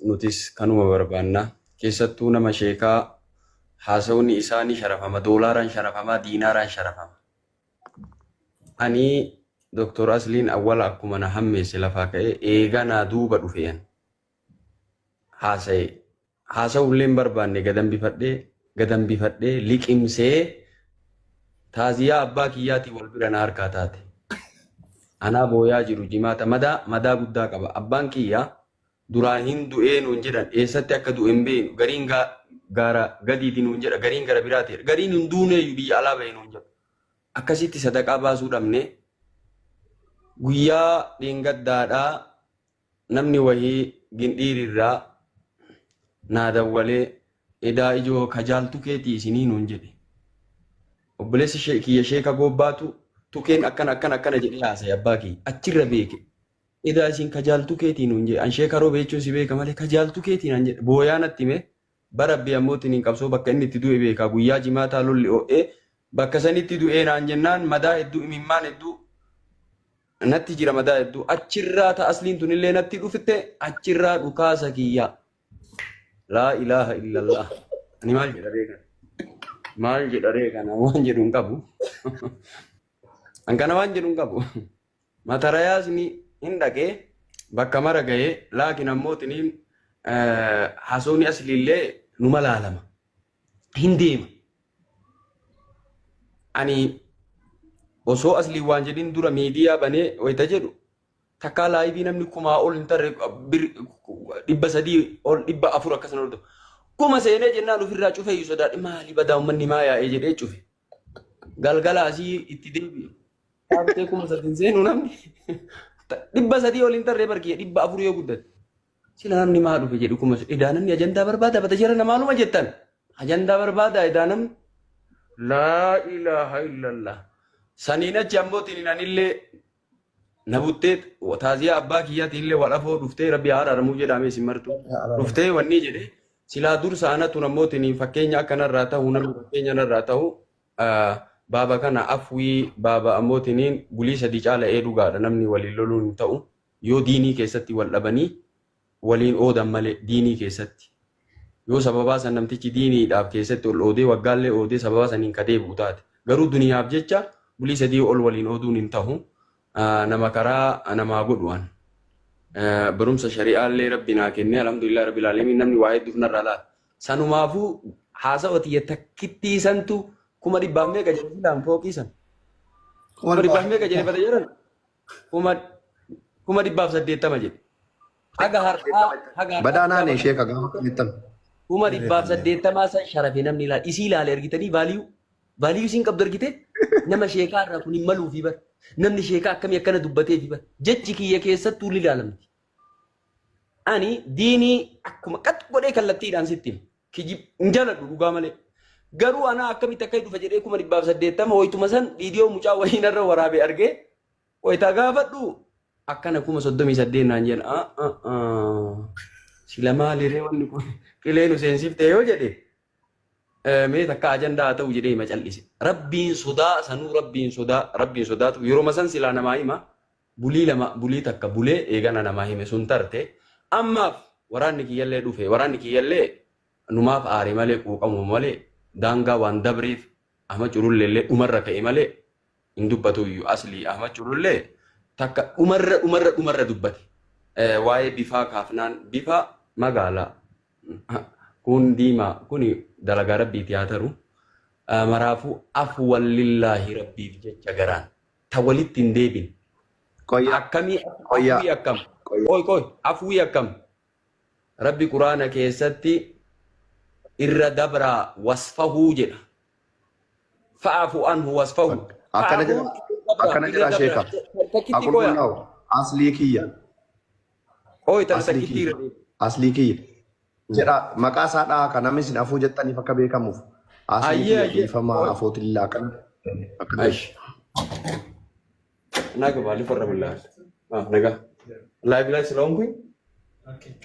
Nutis kanuma barbaanna. Keessattuu nama sheekaa haasawni isaa ni sharafama. Doolaaraan sharafama, diinaaraan sharafama. Ani Dr. Asliin awwala akkuma na hammeesse lafaa ka'ee eeganaa duuba dhufe an. Haasa'e. Haasa'ullee hin barbaanne gadambifadhee gadambifadhee liqimsee taaziyaa abbaa kiyyaatiin wal bira na harkaa taate. Anaa booyaa jiru jimaata madaa madaa guddaa qaba. Abbaan kiyya duraan hin du'ee nuun jedhan eessatti akka du'e hin beeknu gariin gaara gadiiti nuun jedha gariin gara biraati jedha gariin hin duuneeyyu biyya alaa bahe nuun jedha. Akkasitti sadaqaa baasuu dhabne guyyaa dheengaddaadhaa Namni wahii Gindhiirirraa naa dawwalee edaa ijoo ka jaaltu keetii isinii nuun jedhe. Obboleessi kiyya sheeka goobbaatu tukeen akkana akkana akkana jedhee haasaye abbaa kiyya. Achirra beeke. Edaa isin ka jaaltu keetii nuun jedhe. An sheeka roobee jechuun si beeka malee ka jaaltu keetii naan jedhe. Booyaa natti hime. Barabbi ammoo tiniin qabsoo bakka inni itti du'e beeka. Guyyaa jimaataa lolli oo'ee bakka sanitti du'ee naan jennaan madaa hedduu imimmaan hedduu natti jira madaa hedduu achirraa ta asliin tunillee natti dhufte achirraa dhukaasa kiyya laa ilaaha illallah ani maal jedha ree kana maal jedha ree kana waan jedhu hin qabu an kana waan jedhu hin qabu matarayaasni hin dhaqee bakka mara ga'ee laakiin ammoo tiniin haasofni asliillee numa laalama hin deema. Ani osoo aslii waan jedhin dura miidiyaa banee wayita jedhu takkaa laayivii namni kumaa ol hin tarre 300 ol 400 akkasuma hordofu. 1000 seenee jennaan ofirraa cufee iyyuu sodaadhe maali badaa uummanni maa yaa'ee jedhee cufe. Galgala asii itti deebi'e. Dhaabatee 3000 hin seenu namni 300 ol hin tarree barkiyya 400 yoo guddate. Sila namni maa dhufe jedhu kuma edaa namni ajandaa barbaada bata jara namaaluma jettan ajandaa barbaada edaa namni laa ilaaha illallah saniin achi ammoo tiniin anillee na buttee taaziyaa abbaa kiyyaatiin illee wal afoo dhuftee rabbi haa araaramuu jedhaame isin martu dhuftee wanni jedhe silaa dursa anatu ammoo tiniin fakkeenya akkanarraa ta'u namni fakkeenya narraa ta'u baaba kana afwii baaba ammoo tiniin bulii sadii caala ee dhugaadha namni waliin loluun hin ta'u Yoo diinii keessatti wal dhabanii waliin oodan malee diinii keessatti. Yoo sababaa san namtichi diiniidhaaf keessatti ol oodee waggaallee oodee sababaa saniin ka deebi'u taate. Garuu duniyaaf jecha bulii sadii ol waliin ooduun hin tahu. Nama karaa namaa godhu an. Barumsa shari'aallee Rabbi naa kennee alhamdulillah Rabbil aalamiin namni waa hedduuf narraa laala. Sanumaafuu haasawa tiyya takkittii santu 100,000 meeqa jedhe silaan fooqii san. 100,000 meeqa jedhe bada jedhan. 180,000 jedhe. Haga har'aa haga har'aa Badaa naane kitaaba ishee ka gaafa kamittan. 180,000 san sharafe namni ilaala. Isii ilaale argitanii vaaliyuu. Vaaliyuu isiin qabdu argite nama sheekaa irraa kun hin maluufi bar. Namni sheekaa akkamii akkana dubbateefi bar. Jechi kiyya keessattuu ni ilaalamti. Ani diinii akkuma qax godhee kallattiidhaan sitti hima. Kijib hin jaaladhu dhugaa malee. Garuu anaa akkamitti akka dhufa jedhee 180,000 wayituma san viidiyoo mucaa wayii narra waraabe argee wayitaa gaafadhu akkana 38,000 naan jedha. Sila maaliree wanni kun qilee nu seensifte yoo jedhe mee takka ajandaa haa ta'u jedhee hima callise. Rabbiin sodaa sanuu rabbiin sodaa rabbiin sodaatu yeroo san silaa namaa hima bulii lama bulii takka bulee eegana namaa hime sun tarte ammaaf waraanni kiyyallee dhufe waraanni kiyyallee numaaf aare malee quuqamuma malee daangaa waan dabreef Ahmad Cululleellee dhumarra ka'e malee hin dubbatu iyyuu aslii Ahmad Culullee takka dhumarra dhumarra dhumarra dubbate waa'ee bifaa kaafnaan bifa magaalaa kun diimaa kuni dalagaa rabbiiti haa taru maraafuu afwan lillaahi rabbiif jecha garaan ta walitti hin deebine. Qoyyaa. Akkamii Qoyyaa. afwii akkam? Qoyyaa. Qoy qoy afwii akkam? Rabbi Quraana keessatti irra dabraa wasfahuu jedha. Fa'afu anhu wasfahu. Akkana jedha. Fa'afuun irra dabraa Akkana irra jedha dabraa. sheeka. Takkitti qoya. Aqulqullaa'u aslii kiyya. Qoy tana Aslii takkitti kiyya. irra deebi. Aslii kiyya. Jedha maqaa isaa dhahaa kan namni isin afuu jettaniif akka beekamuuf. Aslii Ayyee kiyya ayyee. dhiifama Qoy. afootillaa akkana akkana Aish. Naga ba lifarramillah. Ah, naga. Live live ስለሆንኩኝ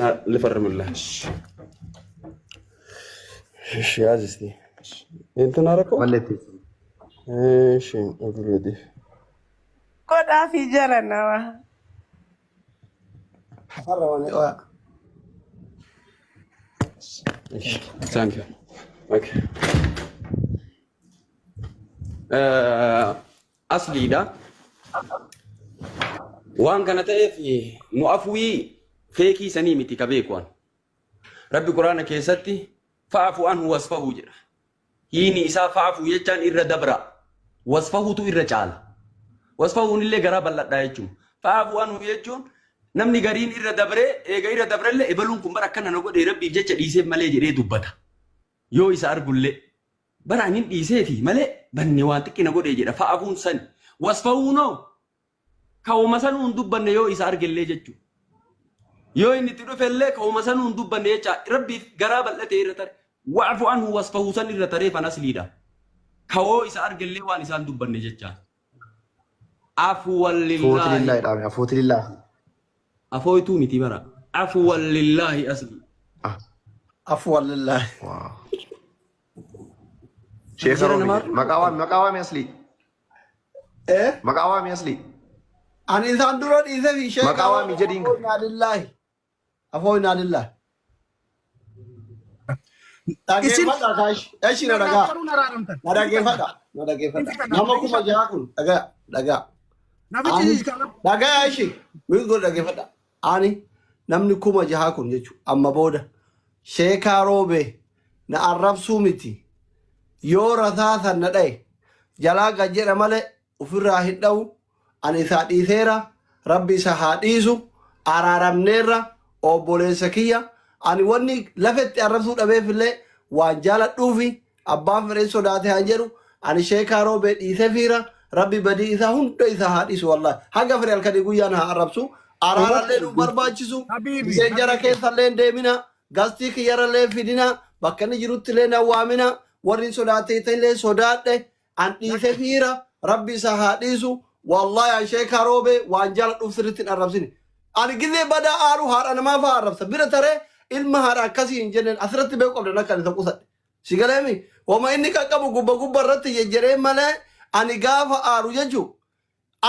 ና ልፈርምልህ። እሺ ያዝ እስቲ እንትን አደረከው። malleetteessi. እሺ ኦልሬዲ Godhaa fi jara nawa. Farra wani oya. Thank you. Okay. Asliidha. Waan kana ta'eef nu afwii feekii sanii miti ka beekuan. Rabbi Quraana keessatti fa'afu anhu wasfahu jedha. Hiini isaa fa'afu jechaan irra dabra. Wasfahutu irra caala. Wasfahuun illee garaa bal'adhaa jechuun. Fa'afu anhu jechuun namni gariin irra dabree eega irra dabrellee ebaluun kun bara akkana na godhee Rabbiif jecha dhiiseef malee jedhee dubbata. Yoo isa argullee. Bara anin dhiiseefi malee banne waan xiqqina godhee jedha fa'afuun sani. Wasfahuunoo ka'uma sanuu hin dubbanne yoo isa argellee jechuudha. Yoo inni itti dhufellee ka'uma sanuu hin dubbanne jecha Rabbiif garaa bal'atee irra tare. Wa'fu anhu wasfahuu san irra taree fan asliidha. Ka'oo isa argellee waan isaan dubbanne jecha. Afuwan Afuuti lillaahi. lillaahi dhaame. Afuuti lillaahi. Afooytuu miti bara. Afuwan lillaahi asli. Ah, Afwan lillaahi. waaw. Sheekha Jara Roobi namaa jedhe. Maqaa waami, maqaa waami aslii. Eh? Maqaa waami aslii. Ani isaan dura dhiisee fi sheeka Maqaa waami jedhiin. Afoo inaa lillaahi. Afoo inaa lillaahi. Isin Dhageeffadha kaash. Eshi na dhagaa. karuun araaramtan. Na dhageeffadha. Na dhageeffadha. Nama 6000 kun dhagaa dhagaa. Namichi Ani kana dhagaa eshi. Mute godhi dhageeffadha. Ani namni 6000 kun jechuudha. Amma booda sheekaa roobee na arrabsuu miti. Yoo rasaasan na dhaye jalaa gad jedha malee ofirraa hin dha'u. Ani isaa dhiiseera. Rabbi isa haa dhiisu. Araaramneerra obboleessa kiyya. Ani wanni lafetti arrabsuu dhabeefillee waan jaaladhuufi abbaan fedheen sodaate haan jedhu ani sheekaa roobee dhiisee fiira. Rabbi badii isaa hunda isaa haa dhiisu wallahi. Haga fedhe halkanii guyyaan haa arrabsu. Araarallee nu barbaachisu. Habiibi Miseen jara habiibi keessallee hin deemina. Gastii kiyyarallee hin fidina. Bakka inni jirutti illee na waamina. Warri hin sodaate illee sodaadhe. An dhiise fiira. Rabbi isa haa dhiisu. Wallahi an sheekaa roobee waan jaaladhuuf sirriitti hin arrabsine. Ani gizee badaa aaru haadha namaa fa'aa arrabsa. Bira taree ilma haadha akkasii hin jenneen asirratti beeku qabdan akka ani isa qusadhe. Si galeemi? Homa inni qaqqabu gubba gubba irratti jejjeree malee ani gaafa aaru jechuun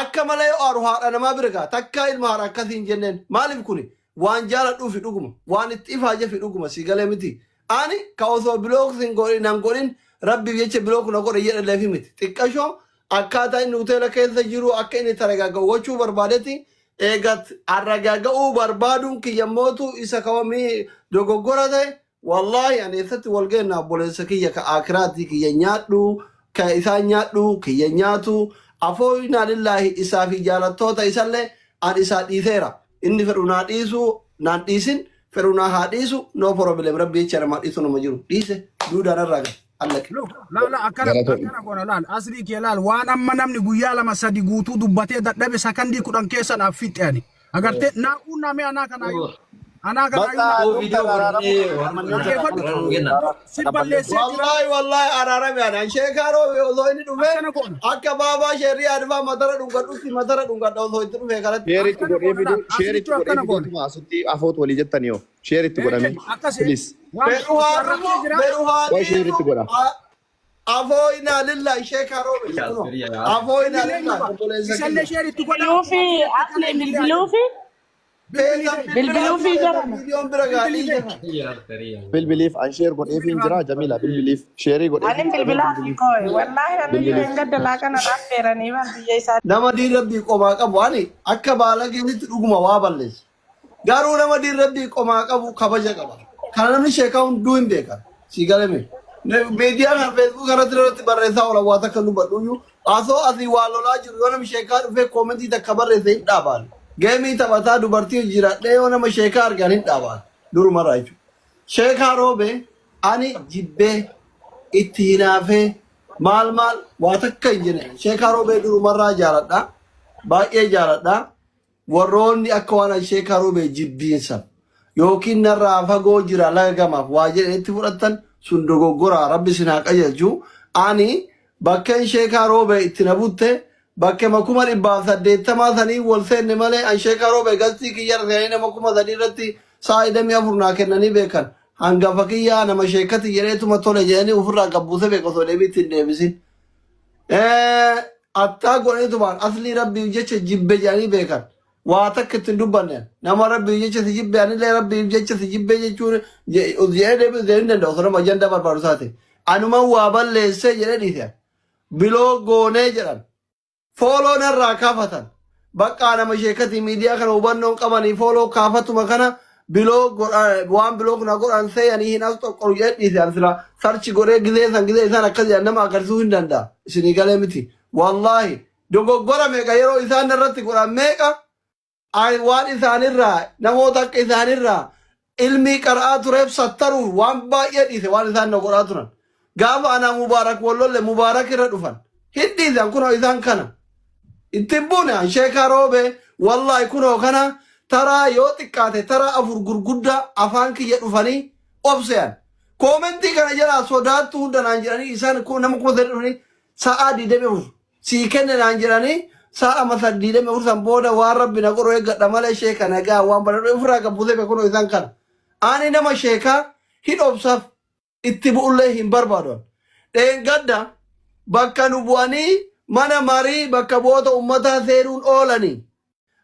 akka malee yoo aaru haadha namaa bira ga'a. Takkaa ilma haadha akkasii hin jenneen. Maaliif kuni? Waan jaaladhuufi dhuguma. Waan itti ifaajefi dhuguma si galee miti. Ani ka osoo block sin godhin nan godhin rabbiif jecha block na godhe jedhalleefi miti. Xiqqashoo akkaataa inni hoteela keessa jiru akka inni taragaaga'u gochuu barbaadetti eegat arragaaga'uu barbaaduun kiyyammootu isa kawamii dogoggora ta'e. Wallaahi ani eessatti wal geenna obboleessa kiyya ka akiraatii kiyya nyaadhu ka isaan nyaadhu kiyya nyaatu afooyinaa lillaahi isaa fi jaalattoota isallee an isaa dhiiseera. Inni fedhu naa dhiisu naan dhiisin fedhu naa haa dhiisu no problem rabbi jecha namaa dhiisu nama jiru dhiise duudaan irraa gala allaqe. Look, laala akkana Galatoomi. akkana goona laal asrii kee laal waan amma namni guyyaa lama sadi guutuu dubbatee dadhabe sakandii 10 keessa naaf fixxe ani. Agartee naa quunname anaa kanaayyuu. Anaa kanaayyuu Bakka naa Koo doktar viidiyoo araaramuu godhee qabna. waan Amanyoota dhaggeeffadhu. kana. Si balleessee jira. Wallahi wallahi araarame ana sheekaa roobe osoo inni dhufe Akkana goona. akka baabaa sheerrii adfaa matara dhungadhutti matara dhungadha osoo itti dhufe kanatti. Sheeritti Akkana godhee goona laal. fiduu, sheeritti Aslichuu godhee akkana goona. fiduutuma asitti afoot walii jettanii hoo. Sheeritti godhamee. Akkasii Please. waan Fedhu haa si dhufu arrabsee jira. fedhu haa Qoy dhiisu sheeritti godha. afoo inaa lillahi sheekaa roobe kunoo afoo inaa Innillee lillahi nufa. obboleessa Isallee kiyya. sheeritti godha. Bilbiluufi Akkana asli inni haa jedhu. bilbiluufi Feetan Bilbilii bilbilaa bilbiluufi feetan jarana. viidiyoon bira gaa bilbilii dhiise. Bilbiliif an sheer godheef hin jira Jamila bilbiliif sheerii godheef Anin hin jira bilbilaa fi bilbiliif. kooye. Wallaahi anin Bilbiliif. hin gaddalaa kana affeeranii bar biyya isaa. Nama diin rabbii qomaa qabu ani akka baalageetitti dhuguma waa balleessa. Garuu nama diin rabbii qomaa qabu kabaja qaba. Kana namni sheekaa hunduu hin beeka. Si galame. Miidiyaa kana feesbuuk irratti irratti barreessaa oolan waa takka dubbadhu iyyuu. Osoo asii waa lolaa jiru yoo namni sheekaa dhufee koomentii takka barreesse hin dhaabaan. Geemii taphataa dubartii jiraadhee yoo nama sheekaa argan hin dhaabaan. Durumarraa jechuudha. Sheekaa roobee ani jibbee itti hinaafee maal maal waa takka hin jenne. Sheekaa roobee durumarraa jaaladha. Baay'ee jaaladha. Warroonni akka waan an Sheekaa Roobee jibbiinsa yookiin narraa fagoo jira laga gamaaf waa jedhanitti fudhattan sun dogoggoraa rabbi isin haa qajeelchu. Ani bakkeen Sheekaa Roobee itti na butte bakkema 180,000 sanii wal seenne malee an Sheekaa Roobee gastii kiyyarra seenanii nama 3000 irratti sa'a 24 naa kennanii beekan. Hangafa kiyyaa nama sheekati jedheetuma tole jedhanii ofirraa gabbuusee beeka osoo deebii itti hin deebisin. Attaa godhanii tumaan aslii rabbiif jecha jibbe jedhanii beekan. Waa takka ittiin dubbanne. Nama rabbiif jecha si jibbe anillee rabbiif jecha si jibbe jechuun jedhee deebisuu hin danda'u. Osoo nama ajandaa barbaadu taate. Anuman waa balleessee jedhee dhiise. Biloo goonee jedhan. Follow narraa kaafatan. Baqqaa nama sheekatii miidiyaa kana hubannoon qabanii follow kaafatuma kana block waan block na godhan seeyanii hin as xoqqoru jedhee dhiise an sila search godhee gizee san gizee isaan akkas jedhan nama agarsiisuu hin danda'a. Isinii galee miti. Wallaahi dogoggora meeqa yeroo isaan narratti godhan meeqa Ani waan isaanirraa namoota akka isaanirraa ilmii qara'aa tureef sattaruuf waan baay'ee dhiise waan isaan na godhaa turan. Gaafa anaa Mubaarak wal lolle Mubaarak irra dhufan. Hin dhiisan kunoo isaan kana. Ittiin buune an sheekaa roobee wallaahi kunoo kana taraa yoo xiqqaate taraa afur gurguddaa afaan kiyya dhufanii obse'an. Koomentii kana jalaa sodaattu hunda naan jedhanii isaan nama 3000 dhufanii sa'aa 24 sii kenne naan jedhanii sa'a masa 24 san booda waan rabbi na godhu eeggadha malee sheeka nagaa waan baradhu ofirraa gabbuusee beekunoo isaan kana. Ani nama sheekaa hin obsaaf itti bu'ullee hin barbaadu. Dheengadda bakka nu bu'anii mana marii bakka bu'oota ummataa seenuun oolanii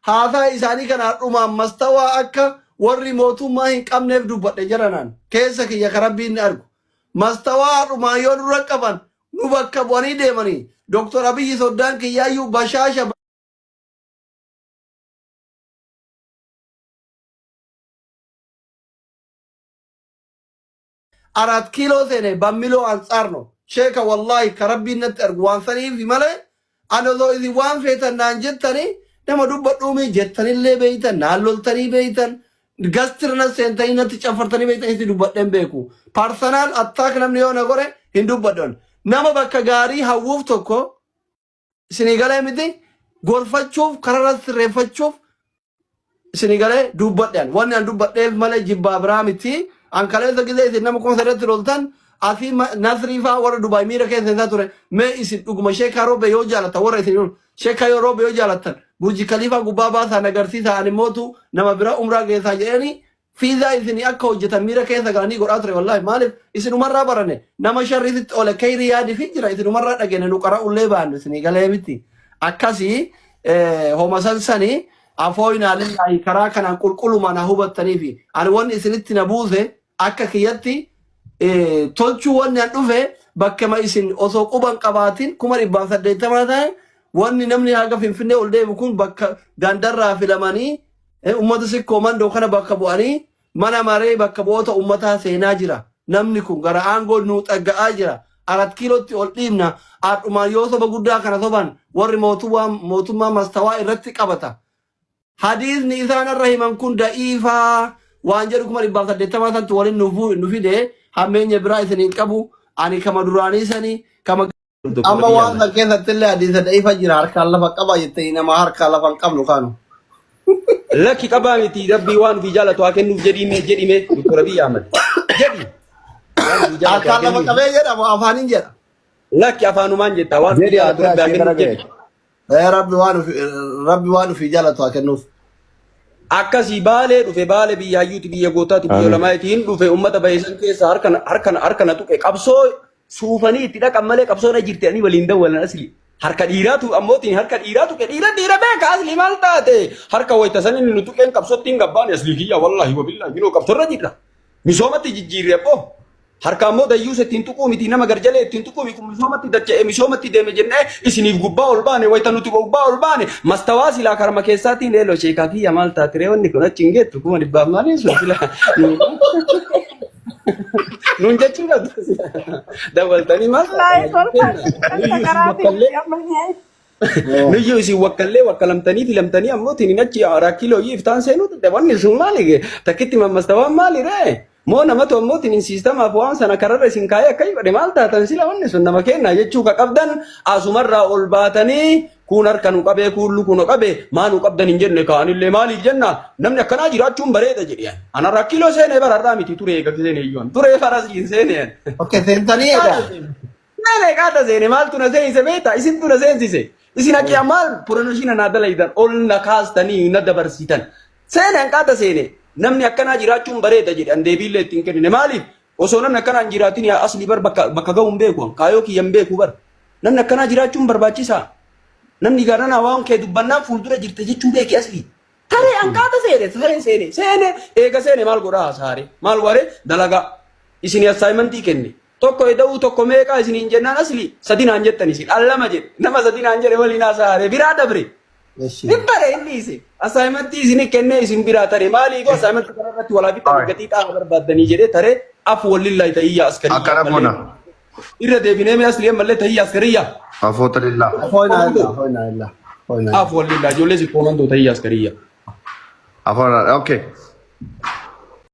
haasaa isaanii kana dhumaan mastawaa akka warri mootummaa hin qabneef dubbadhe jaranaan keessa kiyya ka rabbiin ni argu. Mastawaa dhumaan yoo nurra qaban nu bakka bu'anii deemanii Dr. Abiyyi soddaan kiyyaayyuu bashaasha አራት ኪሎ seene በሚለው አንጻር ነው sheeka wallahi ka rabbiin natti argu waan saniifi malee ani osoo isin waan feetan naan jettanii nama dubbadhuumi jettanillee beeytan naan loltanii beeytan gastirna seentanii natti caffartanii beeytan isin dubbadheen beeku personal attack namni yoo na godhe hin dubbadhan nama bakka gaarii hawwuuf tokko isinii galee miti gorfachuuf kararra sirreeffachuuf isinii galee dubbadhe wanni an dubbadheef malee jibbaa biraa miti. An kaleessa gisee isin nama 3000tti loltan asii nasrii faa warra Dubaay miira keessa isaa ture mee isin dhuguma sheekaa roobe yoo jaalatan warra isin sheekaa yoo roobe yoo jaalatan Burji Kaliifaa gubbaa baasaa agarsiisa ani mootu nama biraa umraa geessaa jedhanii fiizaa isin akka hojjetan miira keessa galanii godhaa ture wallaahi maaliif isinumarraa barane nama sharri sitti oole kayrii yaadi fi jira isinumarraa dhagene nu qara'ullee baannu isinii galee miti akkasii homa sansanii afooyinaa lillaahi karaa kanaan qulqulluma na hubattaniifi ani wanni isinitti na buuse akka kiyyatti tolchuu wanni an dhufe bakkama isin osoo quban qabaatin 180,000 ta'e wanni namni haga finfinnee ol deemu kun bakka gandarraa filamanii ummata sikkoo mandoo kana bakka bu'anii mana maree bakka bu'oota ummataa seenaa jira. Namni kun gara aangoo nuu xagga'aa jira. Arat kiilootti ol dhiibna. Haadhumaan yoo soba guddaa kana soban warri mootummaa mastawaa irratti qabata. Hadiisni isaan irra himan kun da'iifaa waan jedhu 180,000 santu waliin nu fide hammeenya biraa isin hin qabu. Ani kama duraanii sanii kama Amma waan san keessatti illee hadiisa da'iifa jira harkaan lafa qaba jettanii nama harkaan lafa hin qabnu kaanu. Lakki qabaa miti rabbii waan ofii jaalatu haa kennuuf jedhii jedhime Dr. Abiy Ahmed. Jedhi. Waan ofii jaalatu haa Harkaan lafa kennuuf. qabee jedhamu afaaniin jedha. Lakki afaanumaan jetta waan ofii Jedhi jaalatu ati rabbi haa ashee gara kennuuf jedhi. ga'e. Ee rabbi waan ofii jaalatu haa kennuuf. Akkasii baalee dhufe baalee biyya hayyuuti biyya gootaati biyya Amiin. olamaatiin dhufe ummata bayeessan keessa harka harka harka na tuqe qabsoo suufanii itti dhaqan malee qabsoon jirti ani waliin dawwalan asli. Harka dhiiraatu ammootiin harka dhiiraa tuqe dhiira dhiira beeka asli maal taate harka wayita san inni nu tuqeen qabsootti hin gabbaane asli kiyya wallaahi wabillaahi minoo qabsoorra jirra. Misoomatti jijjiirre abboo. Harka ammoo dayyuusa ittiin tuquu miti nama garjalee ittiin tuquu miti kun misoomatti dacha'e misoomatti deeme jennee isiniif gubbaa ol baane wayita nuti gubbaa ol baane mastawaa silaa karma keessaatiin eeloo sheekaa kiyya maal taate wanni kun achi hin geettu 100,000 maaliin sun silaa Nuun jechuu qabdu. Dabaltanii maal Wallaahi kolfaan Nuyyuu isin sakaraatiin wakkallee amma nyaay. nuyyuu isin wakkallee wakkalamtanii filamtanii ammoo tinin achi rakkiloo iftaan seenuu dadhabe wanni sun maali takkitti mammastawaan maali ree moo namatu ammoo tinin siistamaaf waan sana kararra isin kaayee akka godhe maal taatan sila wanni sun nama kenna jechuu ka qabdan asumarraa ol baatanii Kuun harka nu qabee kuun luku nu qabe maa nu qabdan hin jenne kaanillee maaliif jenna namni akkanaa jiraachuun bareeda jedhe ani. Ana rakkiloo seenee bara irraa miti turee eega seenee iyyuu ani. Turee faras hin seenee ani. Okay, seentanii egaa. Seenee qaata seene maaltu na seensise beektaa isintu na seensise. Isin akka maal promotion naa dalaydan ol na kaastanii na dabarsitan. Seeneen qaata seene namni akkanaa jiraachuun bareeda jedhe an deebiillee ittiin kennine maaliif osoo namni akkanaa hin jiraatin yaa asli bar bakka bakka ga'u hin beeku kaayoo kiyya hin beeku bar. Namni akkanaa jiraachuun barbaachisaa. Namni garanaa waan kee dubbannaan fuuldura jirta jechuu beeki asli. Taree anqaata seene taree seene seene eega seene maal godhaa hasaare maal waree dalagaa isinii assaayimantii kenne tokko eda'uu tokko meeqaa isiniin jennaan asli sadi naan jettan isin an lama jedhe nama sadi naan jedhe waliin hasaare biraa dabre. Eshi. Hin bare inni isin assaayimantii isinii kennee isin biraa tare maaliif assaayimantii kana irratti walaa fixanii gatii xaa'a barbaaddanii jedhee taree afu wallillaahi tahiyyaa askariyyaa Akkana ammallee goona. irra deebinee mee asli ammallee tahiyyaa askariyyaa. Afoota lillaa. Afoona illa, afoona illa, afoona illa. Afu wallillaahi ijoollee si koomandoo tahiyyaa askariyyaa. Afoona. Okay.